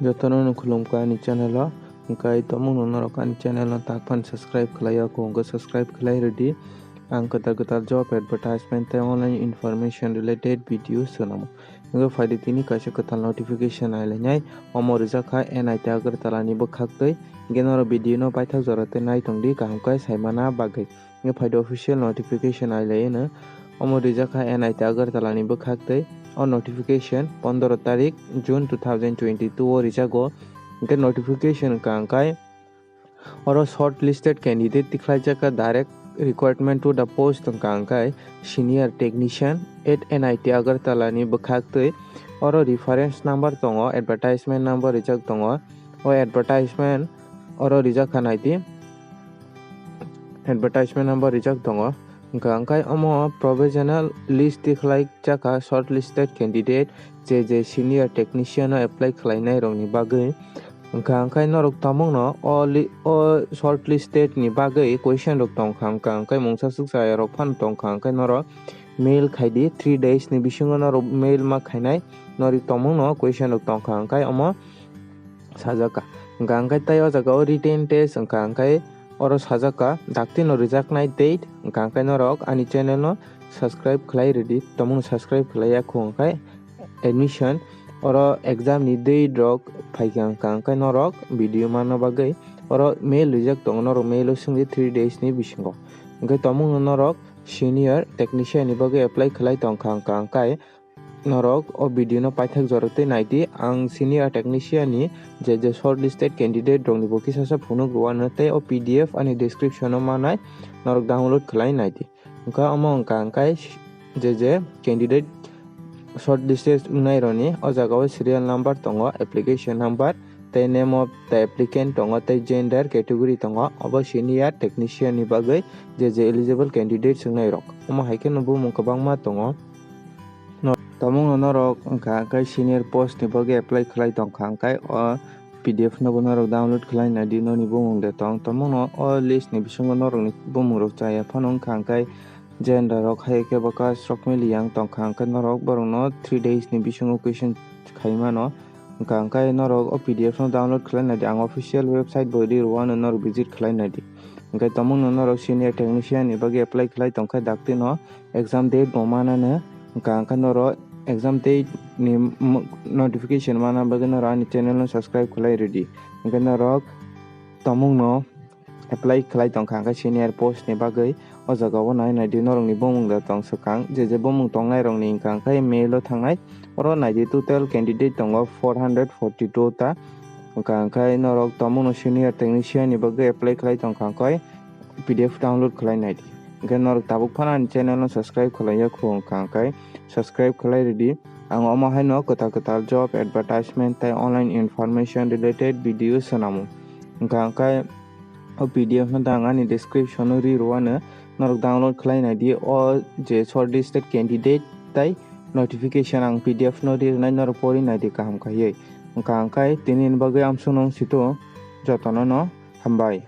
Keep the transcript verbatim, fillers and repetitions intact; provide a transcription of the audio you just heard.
Jotono no khulumkha ani channel o, hwnkhe tomungno norok ani channel no tak phano subscribe khlai ya kho, hwnkhe subscribe khlai rwdi. Ang kwtal kwtal job advertisement tei online information related video swnamo. Hwnkhe phaidi tini kaisa kwtal notification nailainai, omo rijak kha N I T Agartala ni bwkhaktwi. Hwnkhe norok video no paithak jora tei nai tongdi kaham khe saimana bagwi. Hwnkhe phaidi official notification nailaino. Omo rijak kha N I T Agartala ni bwkhaktwi. O notification pondro tarik June two thousand twenty-two o rijago. Hwnkhe notification wngkha hwnkhe oro shortlisted candidate tikhlaijak kha direct recruitment to the post wngkha hwnkhe senior technician at N I T Agartala ni bwkhaktwi. Oro reference number tongo, advertisement number rijak tongo. O advertisement oro rijak kha naidi. Advertisement number rijak tongo. Hwnkha hwnkhe omo provisional list tikhlai jakha shortlisted candidate je je senior technician o apply khlainai rokni bagwi. Hwnkha hwnkhe norok tamungno o li-, o shortlisted ni bagwi question rok tongkha, hwnkha hwnkhe mungsa suksa rok phano tongkha, hwnkhe norok mail khaidi, three days ni bisingo norok mail ma khainai norok tamungno question rok tongkha, hwnkhe omo sajak kha. Hwnkha hwnkhe tei o jaga o written test wngkha hwnkhe oro sajak kha, daktino rijaknai date. Hwnkha hwnkhe norok ani channel no subscribe khlai rwdi, tamungno subscribe khlai ya kho hwnkhe admission oro exam ni date rok phaikha hwnkha hwnkhe norok video manna bagwi oro mail rijak tongo, norok mail o swngdi three days ni bisingo. Hwnkhe tamungno norok senior technician ni bagwi apply khlai tongkha hwnkha hwnkhe norok o video no paithak jora tei naidi. Ang senior technician ni je je shortlisted candidate rok ni bo kisa sa phunuk rwano tei o P D F ani description o manai, norok download khlai naidi. Hwnkha omo wngkha hwnkhe je je candidate shortlisted wngnai rokni o jaga o serial number tongo, application number tei name of the applicant tongo tei gender category tongo. Obo senior technician ni bagwi je je eligible candidate wngnai rok. Omo hai khe no bumung kwbangma tongo. No, tamungno norok wngkha hwnkhe senior post ni bagwi apply khlai tongkha hwnkhe o P D F no bo norok download khlai naidi, noni bumung de tong. Tamungno o list ni bisingo norokni bumung rok chaya phano wngkha hwnkhe gender rok hai khe bwkha srokmili yang tongkha hwnkhe norok borokno three days ni bisingo question khaimano. Hwnkha hwnkhe norok o P D F no download khlai naidi, ang official website bo ri rwano norok visit khlai naidi. Hwnkhe tamungno norok senior technician ni bagwi apply khlai tongkha daktino exam date bo manano. Hwnkha hwnkhe norok exam date ni mo-, notification manna bagwi norok ani channel no subscribe khlai rwdi. Hwnkhe norok tamungno apply khlai tongkha hwnkhe senior post ni bagwi o jaga o nai naidi, norokni bumung da tong swkang, je je bumung tongnai rokni hwnkha hwnkhe mail o thangnai. Oro naidi, total candidate tongo four hundred forty two ta. Hwnkha hwnkhe norok tamungno senior technician ni bagwi apply khlai tongkha hwnkhe P D F download khlai naidi. Hwnkhe norok tabuk phano ani channel no subscribe khlai ya kho hwnkha hwnkhe subscribe khlai rwdi. Ang omo haino kwtal kwtal job advertisement tei online information related video swnamo. Hwnkha hwnkhe o P D F no da ang ani description o ri rwano, norok download khlai naidi. O je shortlisted candidate tei notification ang P D F no ri rwnai, norok pori naidi kaham khaiwi. Hwnkha hwnkhe tini ni bagwi amsukno wng sito, jotono no hambai.